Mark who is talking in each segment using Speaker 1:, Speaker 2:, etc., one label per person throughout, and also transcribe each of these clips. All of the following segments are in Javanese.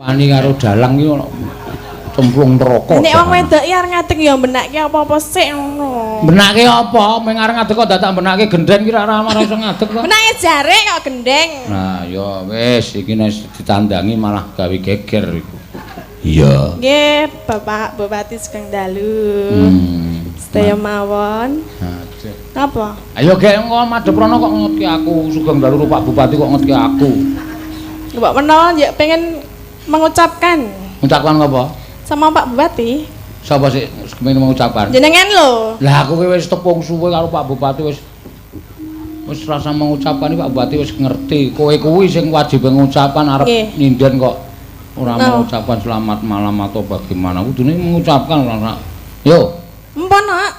Speaker 1: Wani karo dalang iki ono cemplung neraka.
Speaker 2: Nek wong wedok iki arep ngadeg ya benake apa-apa sik ngono.
Speaker 1: Benake apa? Ming arep ngadeg kok dadak benake gendeng ki ora ora iso ngadeg kok.
Speaker 2: Benake jare kok gendeng.
Speaker 1: Nah, ya wis iki nek ditandangi malah gawe geger iku. Iya.
Speaker 2: Nggih, Bapak Bupati sugeng dalu. Sedaya mawon.
Speaker 1: Aduh.
Speaker 2: Napa?
Speaker 1: Ayo gek engko madhep rono kok ngetki aku, sugeng dalu Pak Bupati kok ngetki aku.
Speaker 2: Mbok menawa ya pengen mengucapkan.
Speaker 1: Ngucapkan apa?
Speaker 2: Sama Pak Bupati.
Speaker 1: Sapa sih kepengin mengucapkan?
Speaker 2: Jenengan lho.
Speaker 1: Lah aku ki wis tepung suwe karo Pak Bupati wis wis rasa mengucapkan iki Pak Bupati wis ngerti. Kowe kuwi sing wajib mengucapkan arep nyinden kok ora mengucapkan selamat malam atau bagaimana. Kudune mengucapkan ora. Yo.
Speaker 2: Empun, Pak.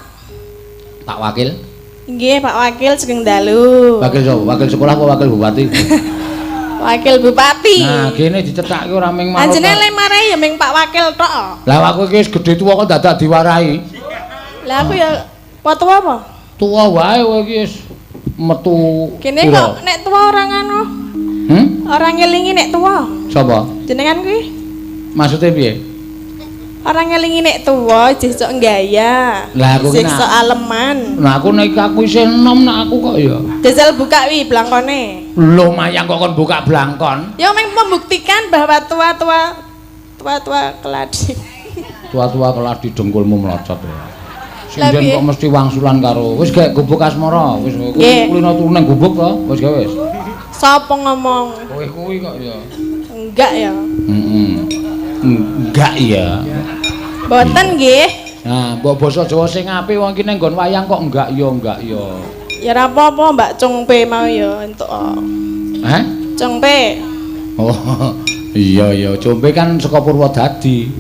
Speaker 1: Pak Wakil.
Speaker 2: Nggih, Pak Wakil sugeng dalu.
Speaker 1: Wakil sapa? Wakil sekolah apa wakil bupati?
Speaker 2: Wakil Bupati.
Speaker 1: Nah, kene dicethake ora ming manut.
Speaker 2: Anjene le marai ya ming Pak Wakil tok.
Speaker 1: Lah aku iki wis gedhe tuwa kok dadak diwarahi.
Speaker 2: Lah aku ya apa tuwa apa?
Speaker 1: Tuwa wae kowe iki wis metu.
Speaker 2: Kene kok nek tuwa ora ngono. Ora ngelingi nek tuwa.
Speaker 1: Sapa?
Speaker 2: Jenengan kuwi.
Speaker 1: Maksude piye?
Speaker 2: Ora ngelingi nek tuwa jeh sok gaya.
Speaker 1: Lah aku ki
Speaker 2: sok aleman.
Speaker 1: Lah aku nek aku isih enom nek aku kok ya.
Speaker 2: Jajal buka wi blangkone.
Speaker 1: Lho mayang kok kon buka blangkon?
Speaker 2: Ya meng membuktikan bahwa tua-tua keladi.
Speaker 1: Tua-tua keladi dengkulmu melocot ya. Sinden kok mesti wangsulan karo. Wis gek gubuk asmara, wis kulino turu nang gubuk to, wis gek wis.
Speaker 2: Sapa ngomong?
Speaker 1: Kowe kuwi kok ya.
Speaker 2: Enggak ya.
Speaker 1: Heeh. Enggak ya.
Speaker 2: Mboten nggih.
Speaker 1: Nah, mbok basa Jawa sing apik wong iki ning nggon wayang kok enggak ya enggak ya.
Speaker 2: Ya ora apa-apa Mbak Cungpe mau ya entuk.
Speaker 1: Hah?
Speaker 2: Cungpe.
Speaker 1: Oh, iya ya, Cungpe kan saka Purwodadi.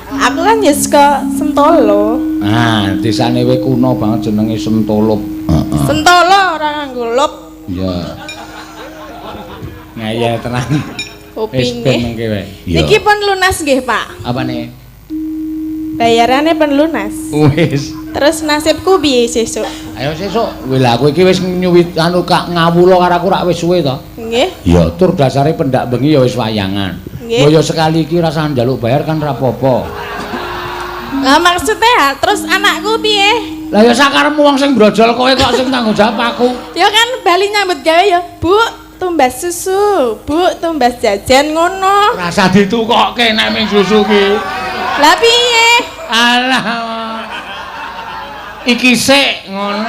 Speaker 2: Aku kan ya saka Sentolo.
Speaker 1: Nah, desane we kuno banget jenenge Sentolo. Heeh.
Speaker 2: Sentolo ora nganggo lop.
Speaker 1: Iya. Ngeyel tenan.
Speaker 2: Kupinge. Niki pun lunas nggih, Pak.
Speaker 1: Apane?
Speaker 2: Bayarane pun lunas.
Speaker 1: Wis.
Speaker 2: Terus nasibku piye sesuk?
Speaker 1: Ayo sesuk. Wih lah kowe iki wis nyuwit anu kak ngawula karo aku rak wis suwe to.
Speaker 2: Nggih.
Speaker 1: Ya tur dasare pendak bengi ya wis wayangan.
Speaker 2: Nggih.
Speaker 1: Mbok ya sekali iki rasah njaluk bayar kan ra apa-apa.
Speaker 2: Lah maksudnya terus anakku piye?
Speaker 1: Lah ya sakarepmu wong sing brojol kowe kok sing tanggung jawab aku.
Speaker 2: Ya kan bali nyambut gawe ya, Bu. Tumbas susu, Bu, tumbas jajan ngono.
Speaker 1: Rasa ditukokke nek ming susu ki.
Speaker 2: Lah piye?
Speaker 1: Alah. Iki sik ngono.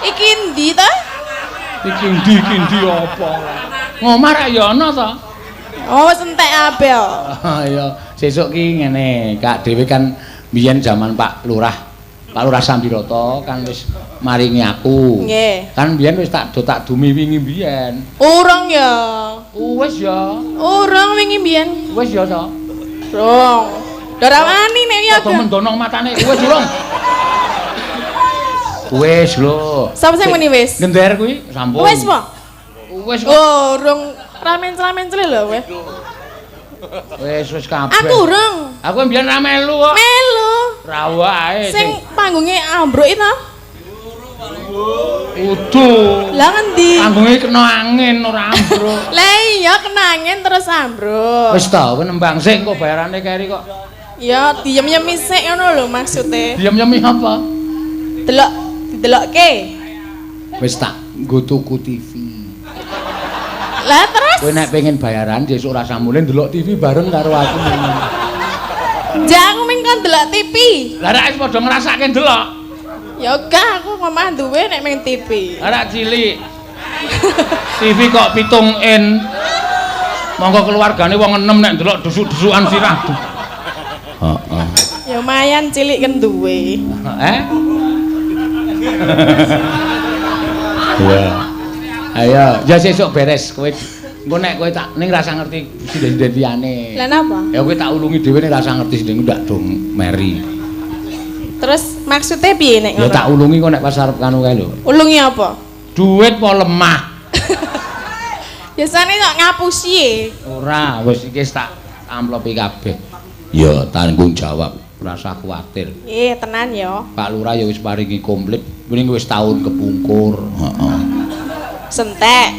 Speaker 2: Iki endi to?
Speaker 1: Iki endi apa? Ngomah ra ya ana to?
Speaker 2: Oh, wis entek kabeh kok.
Speaker 1: Ya, sesuk ki ngene, Kak dhewe kan biyen jaman Pak Lurah. Pak Lurah Sambiroto kan wis maringi aku.
Speaker 2: Nggih.
Speaker 1: Kan biyen wis tak do tak dumi wingi biyen.
Speaker 2: Urung ya.
Speaker 1: Wis ya.
Speaker 2: Urung wingi biyen.
Speaker 1: Wis ya to.
Speaker 2: Urung. Ora wani nek ya.
Speaker 1: Padha mendono matane. Wis urung. Wis lho.
Speaker 2: Sapa sing muni wis?
Speaker 1: Gender kuwi sampun.
Speaker 2: Wis po?
Speaker 1: Wis kok.
Speaker 2: Oh, urung ramen-ramen lho kowe.
Speaker 1: Wis wis kabeh.
Speaker 2: Aku urung.
Speaker 1: Aku mbiyen ra melu kok.
Speaker 2: Melu.
Speaker 1: Ra wae
Speaker 2: sing panggunge ambruk itu.
Speaker 1: Udu.
Speaker 2: Lah ngendi?
Speaker 1: Panggunge kena angin ora ambruk.
Speaker 2: Lah iya kena angin terus ambruk.
Speaker 1: Wis ta, kowe nembang sik engko bayarane keri kok.
Speaker 2: Ya diem-yemi sik ngono lho maksude.
Speaker 1: Diem-yemi apa?
Speaker 2: Delok, didelokke.
Speaker 1: Wis tak nggo tuku TV.
Speaker 2: Lah terus?
Speaker 1: Kowe nek pengen bayaran sesuk ora samule ndelok TV bareng karo aku.
Speaker 2: Jangan ming kon delok TV.
Speaker 1: Lah rak wis padha ngrasake ndelok.
Speaker 2: Ya gak aku ngomah duwe nek ming TV.
Speaker 1: Lah rak cilik. TV kok 7 in. Monggo keluargane wong 6 nek ndelok dusuk-dusukan sirah. Heeh.
Speaker 2: Ya lumayan cilik kan duwe.
Speaker 1: Eh? Iya. Ayo, ya sesuk beres kowe. Engko nek kowe tak ning rasa ngerti sinden-sinden liyane.
Speaker 2: Lah napa?
Speaker 1: Ya kowe tak ulungi dhewe ning rasa ngerti sinden ndak dong meri.
Speaker 2: Terus maksudnya piye nek ngono?
Speaker 1: Ya tak ulungi kok nek pas arep kanu kae lho.
Speaker 2: Ulungi apa?
Speaker 1: Duit apa lemah?
Speaker 2: Biasane kok ngapusi e.
Speaker 1: Ora, wis iki tak amplopi kabeh. Ya tanggung jawab, rasa kuwatir.
Speaker 2: Nggih, tenan ya.
Speaker 1: Pak Lurah ya wis paringi komplit, mending wis tahun kepungkur. Heeh.
Speaker 2: Sentek.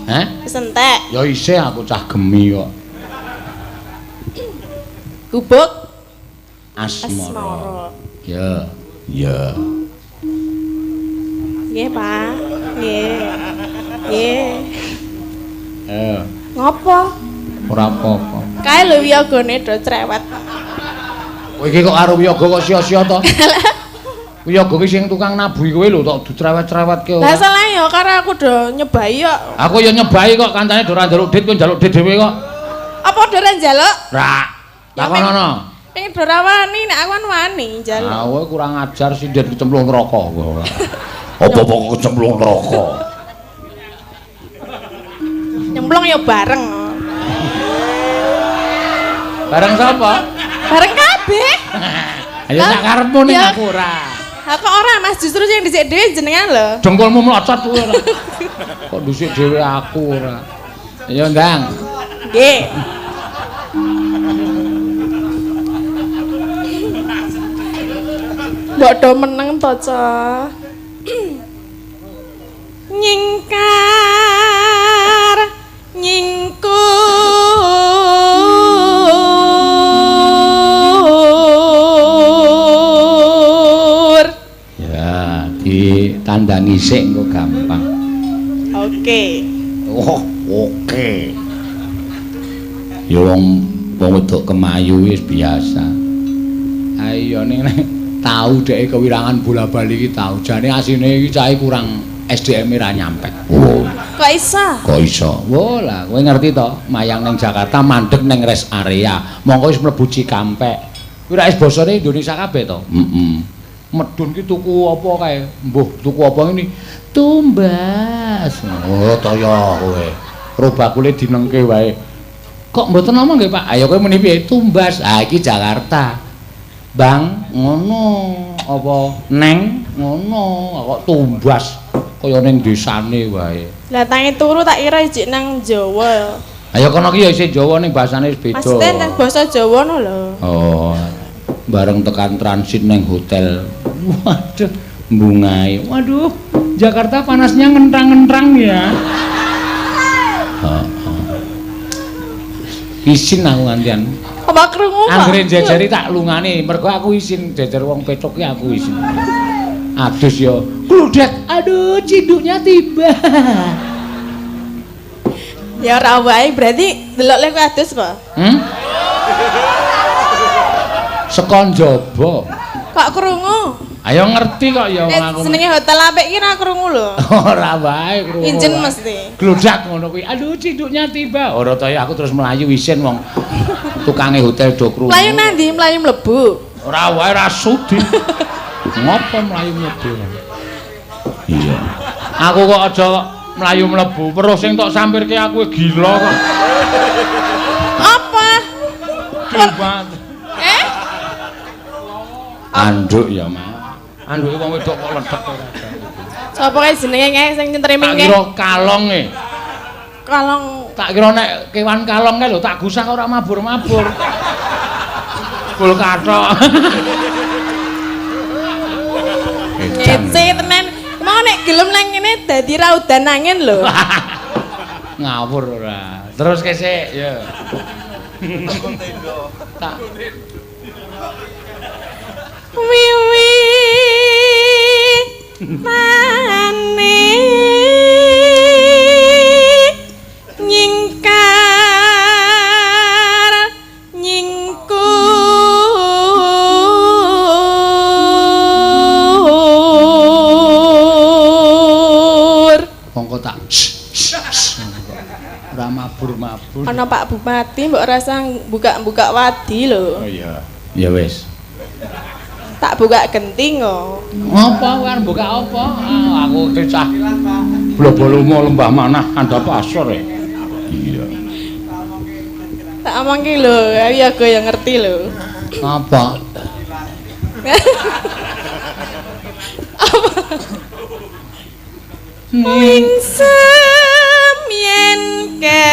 Speaker 1: Hah?
Speaker 2: Wis entek.
Speaker 1: Ya isih aku cah gemi kok.
Speaker 2: Gubuk
Speaker 1: Asmara.
Speaker 2: Asmara.
Speaker 1: Ya. Ya.
Speaker 2: Nggih, Pak. Nggih. Nggih. Ngopo?
Speaker 1: Ora apa-apa.
Speaker 2: Kae lho wiyogane do cerewet.
Speaker 1: Kowe iki kok karo wiyaga kok sia-sia to? Wiyaga ki sing tukang nabuhi kowe lho tok dicerewet-cerewetke
Speaker 2: Lah
Speaker 1: ora.
Speaker 2: salah ya karo aku do nyebai kok.
Speaker 1: Aku ya nyebai kok kancane do ora njaluk dit kowe njaluk dit dhewe kok.
Speaker 2: Apa do ora njaluk?
Speaker 1: Ra. Takonono.
Speaker 2: Pengen do ora wani, nek aku kan wani njaluk.
Speaker 1: Ah, kowe kurang ajar sinden kecemplung neraka kowe. Apa-apa kok kecemplung neraka.
Speaker 2: Nyemplung ya bareng.
Speaker 1: Bareng sapa?
Speaker 2: Bareng kabeh.
Speaker 1: Ayo sak karepmu ning aku ora.
Speaker 2: Ha kok ora Mas, justru sing dhisik dhewe jenengan lho.
Speaker 1: Dengkulmu mlocot kuwi ora. Kok dhisik dhewe aku ora. Ayo ndang.
Speaker 2: Nggih. Mbok do meneng to, Cok. Nyingkar nyingkur.
Speaker 1: Ya, ditandangi sik engko gampang.
Speaker 2: Oke.
Speaker 1: Oh, oke. Ya wong wedok kemayu wis biasa. Ayo ning tau dhek kewirangan bola-bali iki tau. Jane asine iki cahe kurang SDM ra nyampe. Oh,
Speaker 2: Kok iso?
Speaker 1: kok iso? Wo lah, kowe ngerti to, mayang ning Jakarta mandeg ning rest area. Mongko wis mlebu Cikampek. Kuwi ra wis basane Indonesia kabeh to? Heeh. Medun ki tuku apa kae? Mbuh, tuku apa ngene? Tumbas. Oh, toyo kowe. Robakule dinengke wae. Kok mboten ngomong nggih, Pak? Ayo kowe muni piye? Tumbas. Ah, iki Jakarta. Bang, ngono. Apa neng ngono, kok tumbas kaya ning desane wae.
Speaker 2: Lah tangi turu tak kira ijik nang Jawa.
Speaker 1: Ayo kono ki ya isih Jawa ning basane wis beda.
Speaker 2: Maksudnya nang basa Jawa no lho.
Speaker 1: Oh. Bareng tekan transit neng hotel. Waduh, bungai. Waduh, Jakarta panasnya ngentrang-ngentrang ya. Heeh. Isin aku ngantian.
Speaker 2: Apa krungu kok?
Speaker 1: Anggere jejeri tak lungane, mergo aku isin jejer wong pecok ki aku isin. Adus yo. Kludet. Aduh, cinduknya tiba.
Speaker 2: Ya ora wae, berarti delok lek kowe adus apa?
Speaker 1: Hmm? Saka njaba.
Speaker 2: Kok krungu?
Speaker 1: Ayo ngerti kok ya wong aku.
Speaker 2: Senenge hotel apik ki ra krungu lho.
Speaker 1: Ora wae krungu.
Speaker 2: Injen mesti.
Speaker 1: Gludak ngono kuwi. Aduh, cinduknya tiba. Ora ta ya aku terus mlayu isin wong tukange hotel do krungu.
Speaker 2: Mlayu nandi? Mlayu mlebu.
Speaker 1: Ora wae ra sudi. Ngopo mlayu mlebu? Iya. Aku kok aja mlayu mlebu, weruh sing tok sampirke aku gila kok.
Speaker 2: Apa? Eh?
Speaker 1: Anduk ya, Mas. Anduke wong wedok kok ledek ora.
Speaker 2: Sapa kae jenenge kae sing streaming
Speaker 1: Tak
Speaker 2: kae?
Speaker 1: kira kalong e.
Speaker 2: Kalong.
Speaker 1: Tak kira nek kewan kalong kae lho tak gusah ora mabur-mabur. Bul kathok.
Speaker 2: Ngece tenan. Mau nek gelem nang ngene dadi ra udan angin lho.
Speaker 1: Ngawur ora. Terus kesik ya. Tak
Speaker 2: wiwi mane nyingkar nyingkur.
Speaker 1: Mongko tak ora mabur-mabur.
Speaker 2: Ana Pak Bupati mbok rasa buka-buka wadi lho.
Speaker 1: Oh iya. Ya wis.
Speaker 2: Tak buka genting kok.
Speaker 1: Apa kowe arep buka apa? Ah, aku cah blobolomo lembah manah andhap asor e. Iya.
Speaker 2: Tak omongke lho, ya gue yang ngerti lho.
Speaker 1: Apa?
Speaker 2: Apa? Wingsem yen ke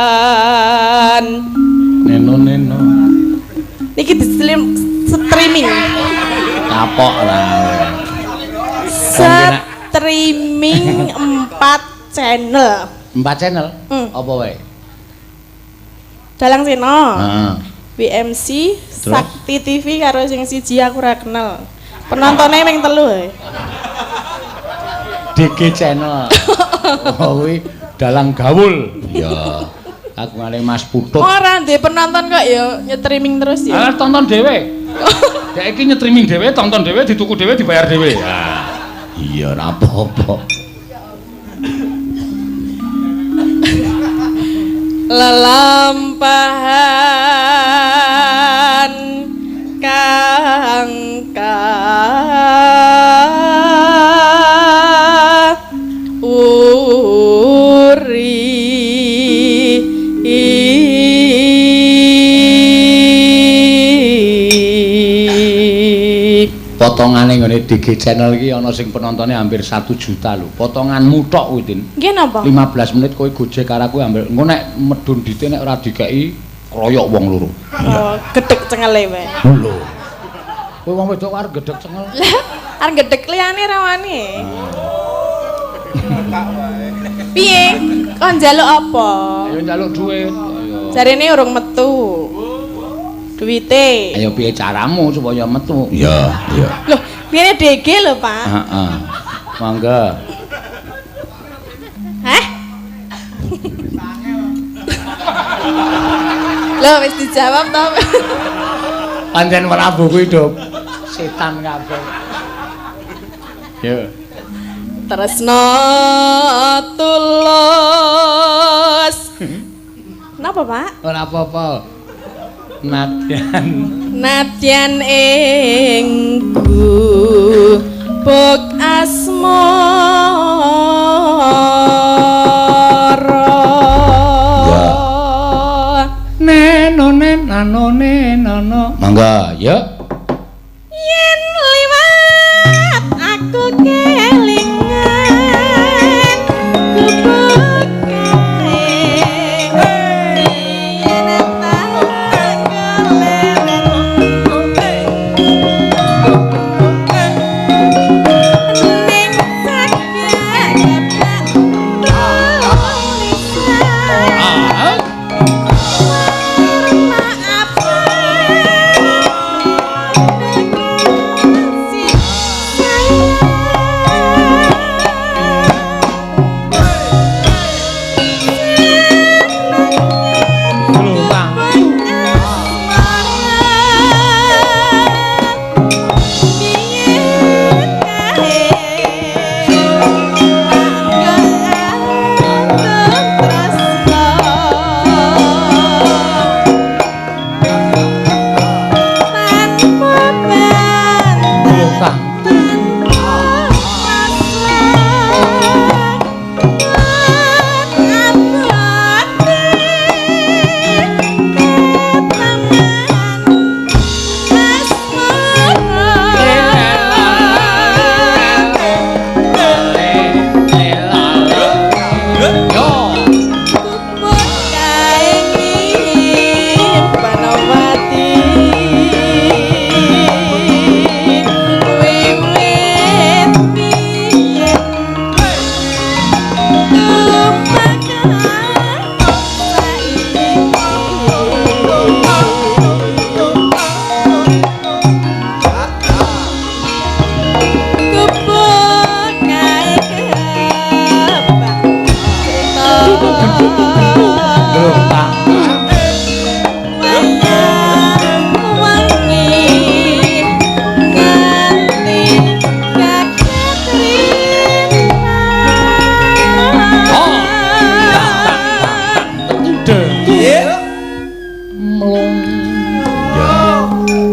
Speaker 2: mutan.
Speaker 1: Neno neno.
Speaker 2: Niki di streaming.
Speaker 1: Kapok lah.
Speaker 2: Ning 4 channel.
Speaker 1: 4 channel? Apa wae?
Speaker 2: Dalang Seno.
Speaker 1: Heeh.
Speaker 2: WMC, terus? Sakti TV karo sing siji aku ora kenal. Penontonnya mung 3 ae.
Speaker 1: DG channel. Oh kuwi dalang gaul. Iya. Kagungane Mas Putut.
Speaker 2: Ora ndek penonton kok ya nyetriming terus ya.
Speaker 1: Alah tonton dhewe. Dek iki nyetriming dhewe, tonton dhewe, dituku dhewe, dibayar dhewe. Ah. Iya ora apa-apa.
Speaker 2: Lelampahan kang uri.
Speaker 1: Potongane nggone DG channel iki ana sing penontonnya hampir 1 juta lho. Potonganmu tok kuwi, Tin.
Speaker 2: Nggih napa?
Speaker 1: 15 menit kowe gojek karo aku hampir engko nek medun dite nek ora dikeki kroyok wong loro.
Speaker 2: Oh, gedhek cengele wae.
Speaker 1: Lho. Kowe wong wedok arep gedhek cengel.
Speaker 2: Lah, arep gedhek liyane rawane. Piye? Kon njaluk apa?
Speaker 1: Ayo njaluk duit. Ayo.
Speaker 2: Jarene urung metu. Duwite.
Speaker 1: Ayo piye caramu supaya metu? Iya, iya.
Speaker 2: Loh, piye DG lho, Pak?
Speaker 1: Heeh. Mangga.
Speaker 2: Hah? Loh, wis dijawab to.
Speaker 1: Pancen Prabu kuwi do setan kabeh. Yo.
Speaker 2: Tresno tulus. Napa, Pak?
Speaker 1: Ora apa-apa. Nadyan
Speaker 2: nadyan ing gubuk asmara.
Speaker 1: Neno nen nano neno. Mangga, ya.
Speaker 2: Yen liwat aku kelingan gubuk kae. Yen tak keleren ning sakya gabak tulisan.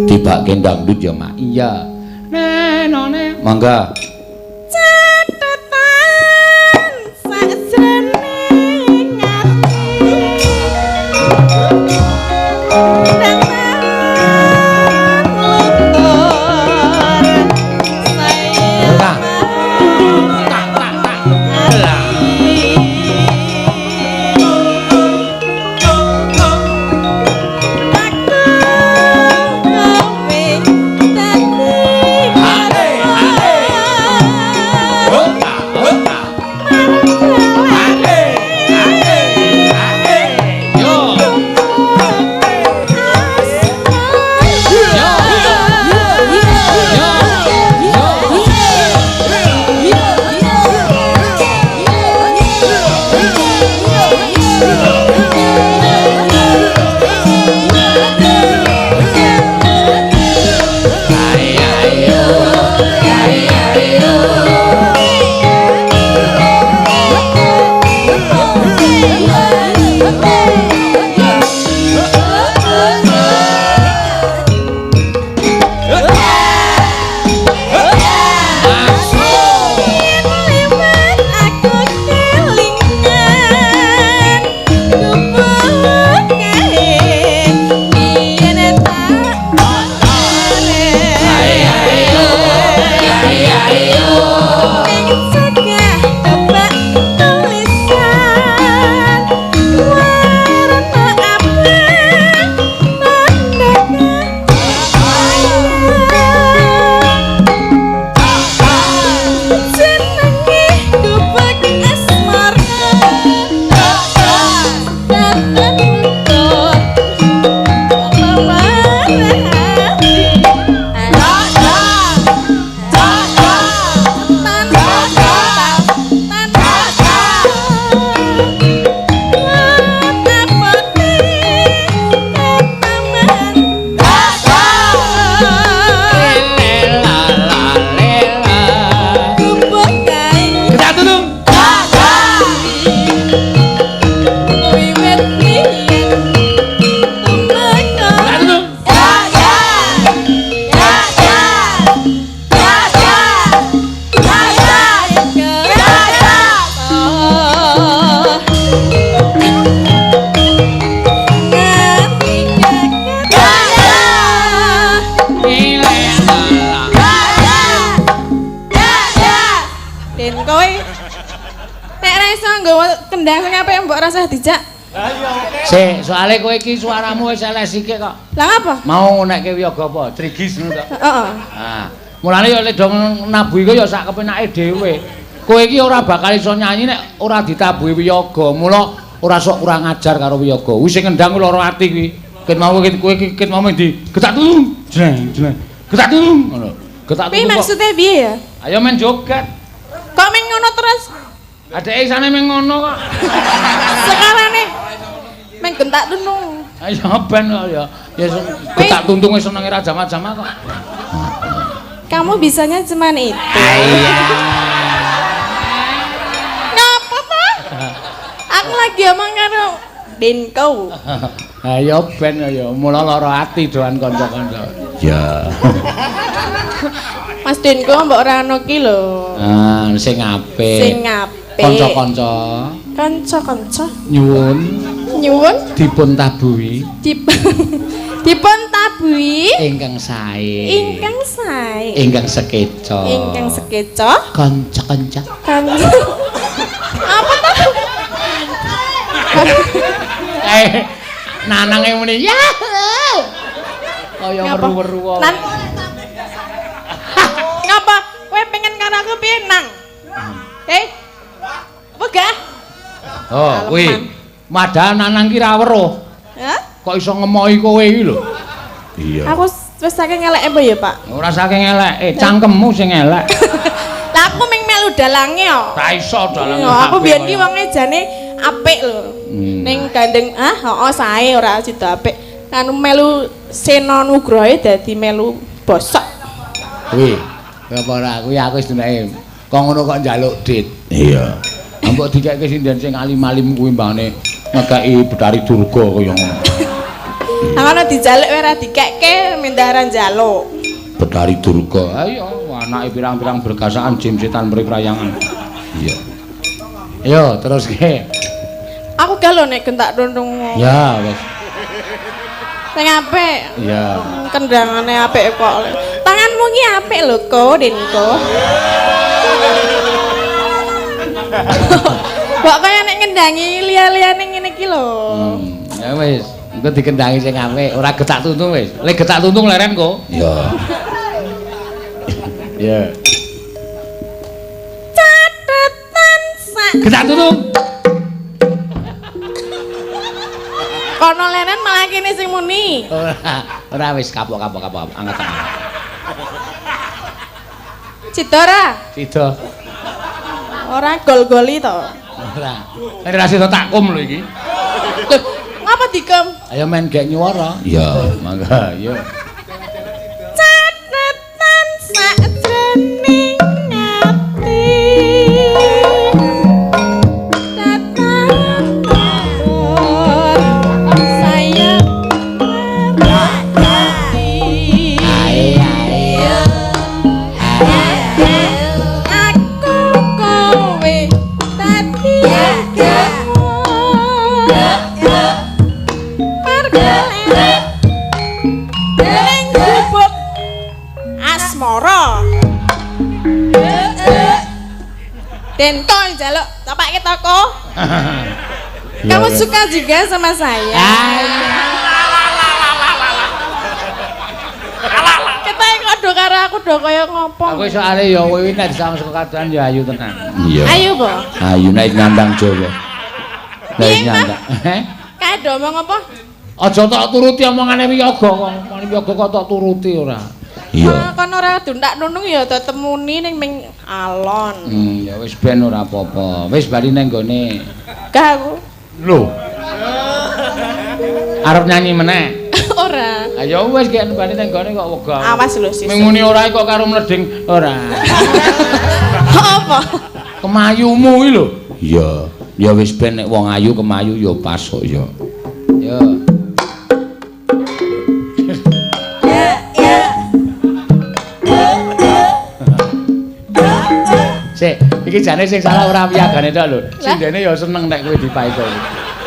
Speaker 1: Dibake dangdut ya, Mak. Iya. Nenone. Mangga.
Speaker 2: Catetan sakjroning ati. Dangan luntur saya.
Speaker 1: Tak tak tak.
Speaker 2: Aku kowe dadi Dijak.
Speaker 1: Sik, soalé kowe iki suaramu wis elek sithik kok.
Speaker 2: Lah ngapa?
Speaker 1: Mau ngunekke wiyaga apa? Trigis ngono to.
Speaker 2: Heeh.
Speaker 1: Nah, mulane ya lek do nabuhi ku ya sak kepenake dhewe. Kowe iki ora bakal iso nyanyi nek ora ditabuhi wiyaga. Mula ora sok kurang ajar karo wiyaga. Wis sing ngendang lara ati kuwi. Ket mau kowe iki ket mau ndi? Getak tulung. Jleng, jleng. Getak tulung ngono. Getak tulung.
Speaker 2: Piye maksude piye ya?
Speaker 1: Ayo men joget.
Speaker 2: Kok men ngono terus?
Speaker 1: Adeke isane meng ngono kok.
Speaker 2: Sekarane meng gentak tuntung.
Speaker 1: Ayo ben kok ya. Ya getak tuntung wis senenge ra jama-jama kok.
Speaker 2: Kamu bisanya cuman itu.
Speaker 1: Iya.
Speaker 2: Ngapa ta? Aku lagi omong karo Denko.
Speaker 1: Ayo ben ya mula lara ati doan kanca-kanca. Ya.
Speaker 2: Mas Denko mbok ora ono ki lho.
Speaker 1: Ah, sing apik.
Speaker 2: Sing apik.
Speaker 1: Kanca-kanca.
Speaker 2: Kanca-kanca.
Speaker 1: Nyuwun.
Speaker 2: Nyuwun
Speaker 1: dipun tabuhi.
Speaker 2: Dipun tabuhi
Speaker 1: ingkang sae.
Speaker 2: Ingkang sae.
Speaker 1: Ingkang sekeca.
Speaker 2: Ingkang sekeca.
Speaker 1: Kanca-kanca.
Speaker 2: Kanca. Apa ta?
Speaker 1: Nanange muni ya. Kaya weru-weru wae.
Speaker 2: Ngapa? Kowe pengen karo aku piye nang? Eh? Wegah.
Speaker 1: Oh, kuwi. Padahal Nanang ki ra weruh.
Speaker 2: Hah?
Speaker 1: Kok iso ngemohi kowe iki lho? Iya.
Speaker 2: Aku wis saking eleke apa ya, Pak?
Speaker 1: Ora saking eleke, cangkemmu sing elek.
Speaker 2: Lah aku ming melu dalange kok.
Speaker 1: Ra iso dalange.
Speaker 2: Aku biyen ki wonge jane apik lho. Ning gandeng ah heeh sae ora sida apik. Anu melu Sena Nugroho dadi melu bosok.
Speaker 1: Kuwi. Apa ora kuwi aku wis duneke. Kok ngono kok njaluk dit. Iya. Mbok dikeke sinden sing alim-alim kuwi mbane ngekeki Betari Durga kaya ngono.
Speaker 2: Ha ngono dijaluk ora dikeke mindaran njaluk.
Speaker 1: Betari Durga. Ayo anake pirang-pirang bergasaan jim setan mri prayangan. Iya. Ayo teruske.
Speaker 2: Aku gak lho nek gentak tuntung.
Speaker 1: Ya wis.
Speaker 2: Sing apik.
Speaker 1: Iya.
Speaker 2: Kendangane apik kok. Tanganmu ki apik lho, Ko, Denko. Kok kaya nek ngendangi liya-liyane ngene iki lho.
Speaker 1: Ya wis, engko dikendangi sing apik, ora getak tuntung wis. Lek getak tuntung leren kok. Iya. Iya.
Speaker 2: Catetan sak.
Speaker 1: Getak tuntung.
Speaker 2: Kono leren malah kene sing muni.
Speaker 1: Ora, ora wis kapok-kapok kapok anget.
Speaker 2: Cida ora?
Speaker 1: Cida.
Speaker 2: Ora gol-goli to.
Speaker 1: Ora. Nek ra sida takum lho iki.
Speaker 2: Lho, ngapa dikum?
Speaker 1: Ayo men gek nyuwara. Iya, mangga, iya.
Speaker 2: Catetan sakjroning ati. Tatan Ben kok njaluk topake toko. Kamu suka juga sama saya? Kita kok do karo aku do kaya ngopo.
Speaker 1: Aku soalé ya kowe nek disawang saka kadohan ya ayu tenan. Iya.
Speaker 2: Ayu po?
Speaker 1: Ayu nek nyandang Jawa. Nek nyandang.
Speaker 2: Kae do omong apa?
Speaker 1: Aja tok turuti omongane wiyaga kok. Omongane wiyaga kok tok turuti ora.
Speaker 2: Iya. Kon ora duntak nunung ya temuni ning ming alon.
Speaker 1: Ya wis ben ora apa-apa. Wis bali nang gone.
Speaker 2: Gak aku.
Speaker 1: Lho. Arep nyanyi meneh?
Speaker 2: Ora.
Speaker 1: Ayo wis gek bali nang gone kok wegah.
Speaker 2: Awas lho sesuk.
Speaker 1: Ming muni ora kok karo mleding ora.
Speaker 2: Apa?
Speaker 1: Kemayumu iki lho. Iya. Ya wis ben nek wong ayu kemayu ya pas kok ya. Ya. Sik, iki jane sing salah ora piyagane tok lho. Sindene ya seneng nek kowe dipaito.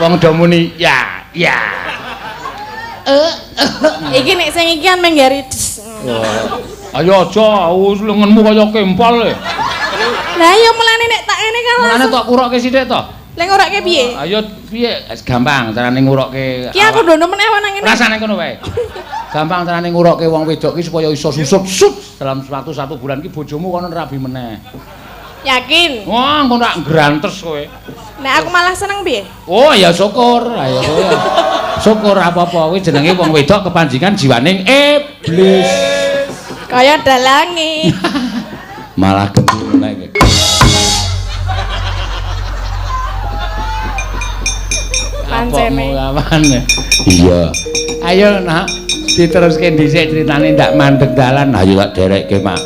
Speaker 1: Wong do muni ya, ya.
Speaker 2: Iki nek sing iki kan menggari.
Speaker 1: Ayo aja, lengenmu kaya kempol e.
Speaker 2: Lah ya mulane nek tak ngene kan.
Speaker 1: Mulane tok kurokke sithik to.
Speaker 2: Lah ngurokke piye?
Speaker 1: Ayo piye? Gampang carane ngurokke.
Speaker 2: Ki aku ndono meneh nang ngene.
Speaker 1: Rasane kono wae. Gampang carane ngurokke wong wedok ki supaya iso susut sut dalam waktu 1 bulan ki bojomu kono rabi meneh.
Speaker 2: Yakin?
Speaker 1: Wah, engko tak grantes kowe.
Speaker 2: Nek aku malah seneng piye?
Speaker 1: Oh, ya syukur. Ayo kowe. Syukur apa-apa kuwi jenenge wong wedok kepanjingan jiwaning iblis.
Speaker 2: Kaya dalange.
Speaker 1: Malah gendul meneh iki.
Speaker 2: Pancene.
Speaker 1: Iya. Ayo nak diteruske dhisik critane ndak mandeg dalan. Ayo tak derekke, Mak.